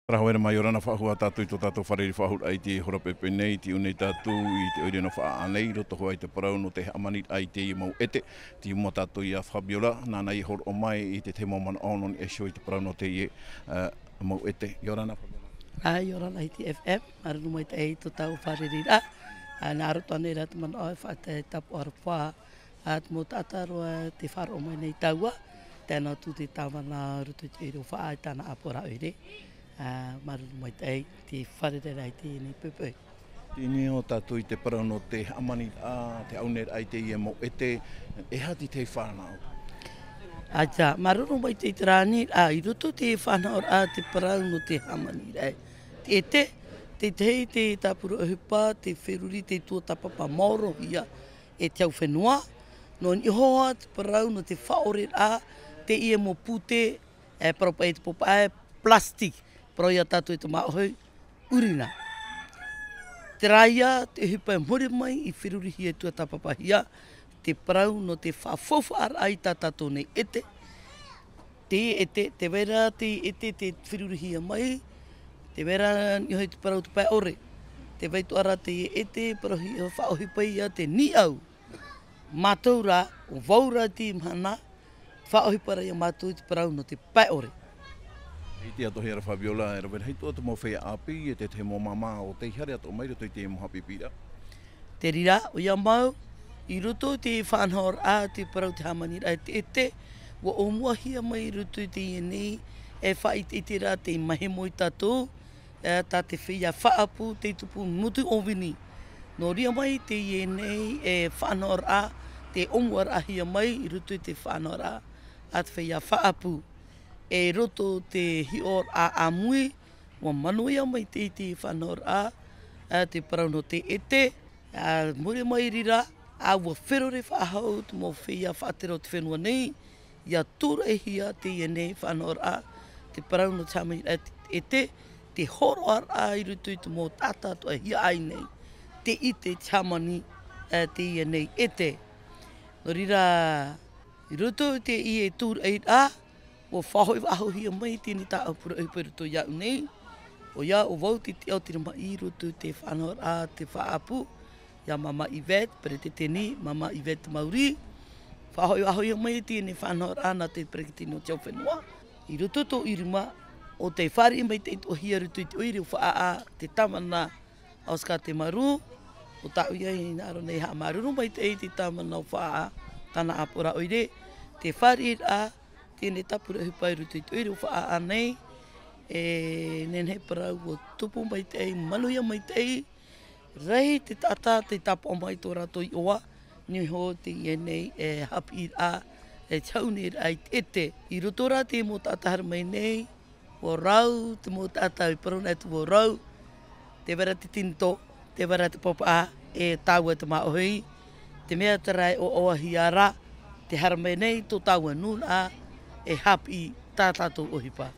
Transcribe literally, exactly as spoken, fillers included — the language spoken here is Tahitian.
Parau haere mai, ʻia ora na faʻahou tātou i tō tātou fārerei faʻahou i te hora pēpē nei, tei ʻō nei tātou i te ʻoire nō Faʻaʻā nei, i roto hoʻi i te parau nō te hāmaniraʻa i teie mau ʻete, tei ʻō mai tātou ia Fabiola, nāna i hōroʻa mai i te tahi mau manaʻo nō niʻa iho i te parau nō teie, ā, mau ʻete. ʻIa ora na Fabiola. ʻĀ, ʻia ora na Hiti F M, māuruuru maitaʻi i tō tāua fārereiraʻa, ā, nā roto ānei rā te manaʻo e faʻatae tāpaʻo aroha, ā, te mau taʻata roa tē faʻaroʻo mai nei tāua, tae noa atu te tāvana roto i te ʻoire o Faʻaʻā i tāna ʻāpoʻoraʻa ʻoire. Ā, māuruuru maitaʻi, tē fārereiraʻa i teie nei poʻipoʻi. Tei ʻō nei tātou i te parau nō te hāmaniraʻa, te ʻauneraʻa i teie mau ʻete, e aha te tahi fānaʻo? ʻAita, māuruuru maitaʻi i terā nei, ā, i roto i te fānaʻoraʻa te parau nō te hāmaniraʻa. Te ʻete, te tahi te tāpura ʻohipa, te feruri, te tuatāpapa maorohia e te hau fenua, nō niʻa hoʻi te parau nō te faʻaʻoreraʻa, teie mau pūtē, e, parau paʻi te pō paʻi, plastic, parau ia tātou e te māʻohi, ʻurina. Terā ia te ʻohipa i muri mai i ferurihia e tuatāpapahia, te parau nō te faʻafaufaʻaraʻa i tā tātou nei ʻete. Te ʻete, tē vai ra te ʻete tē ferurihia mai, tē vai ra niʻa hoʻi te parau te pae ʻore. Tē vai atoʻa ra te ʻete, parauhia, faʻaʻohipa ia te niʻa. Mātou rā, ʻo vau rā i teie mahana, faʻaʻohipa ra ia mātou i te parau nō te pae ʻore. I te atoʻa ra Fabiola, e rave rahi atoʻa te mau feiā ʻāpī, e te tahi mau māmā o tei haere atoʻa mai i roto i te mau haʻapiʻiraʻa. Te reira, ʻoia mau, i roto i te faʻanahoraʻa, te parau te hāmaniraʻa e te ʻete, ʻua ʻōmuahia mai i roto i teie nei, e faʻaʻiteʻiteraʻa tei mahemo ia tātou, e, tā te feiā faʻaʻapu tei tupu motu ʻōvini. Nō reira mai teie nei, e, faʻanahoraʻa, tē ʻōmuaraʻahia mai i roto i te faʻanahoraʻa a te feiā faʻaʻapu. E roto te hiʻoraʻa ʻāmui, ʻua manuia mai teie faʻanahoraʻa, e, te parau nō te ʻete, ā, muri mai i reira, ā, ʻua feruri faʻahou te mau feiā faʻatere o te fenua nei, ʻia tūraʻihia teie nei faʻanahoraʻa, te parau nō te hāmaniraʻa e te ʻete, te hōroʻaraʻa i roto i te mau taʻata atoʻa e hiaʻai nei, tē ʻite te hāmani, ā, teie nei ʻete. Nō reira, i roto i teie tūraʻiraʻa, ʻua faʻahoʻi faʻahouhia mai teie tāʻapura ʻohipa i roto iāʻu nei. ʻOia, ʻo vau te tiʻa o te rima i roto i te faʻanahoraʻa te faʻaʻapu, ia Māmā Yvette, Peretiteni, Māmā Yvette Mauri. Faʻahoʻi faʻahouhia mai teie faʻanahoraʻa nā te Peretiteni o te hau fenua. I roto tōʻu rima, ʻo tē fāriʻi mai te itoʻahia i roto i te ʻoire o Faʻaʻā, te tāvana Oscar Temaru, ʻo tāʻu ia i hinaʻaro nei haʻamāuruuru maitaʻi i te tāvana o Faʻaʻā, tāna ʻāpoʻoraʻa ʻoire, te fāriʻiraʻa, teie tāʻapura ʻohipa i roto i te ʻoire o Faʻaʻā nei, e nehenehe parau ʻua tupu maitaʻi, manuia maitaʻi, rahi te taʻata tei tāpaʻo mai tō rātou iʻoa, niʻa hoʻi teie nei, e, haʻapiʻiraʻa, e te hau nei rā i te ʻete. I roto rā te mau taʻata haere mai nei, ʻua rau te mau taʻata i parau nei atu ʻua rau, tē vai ra te tinitō, tē vai ra te pāpaʻā, e tāua te māʻohi, te mea terā e ʻoaʻoahia ra, tē haere mai nei tō tāua nūnaʻa, e haʻapiʻi tā tātou ʻohipa.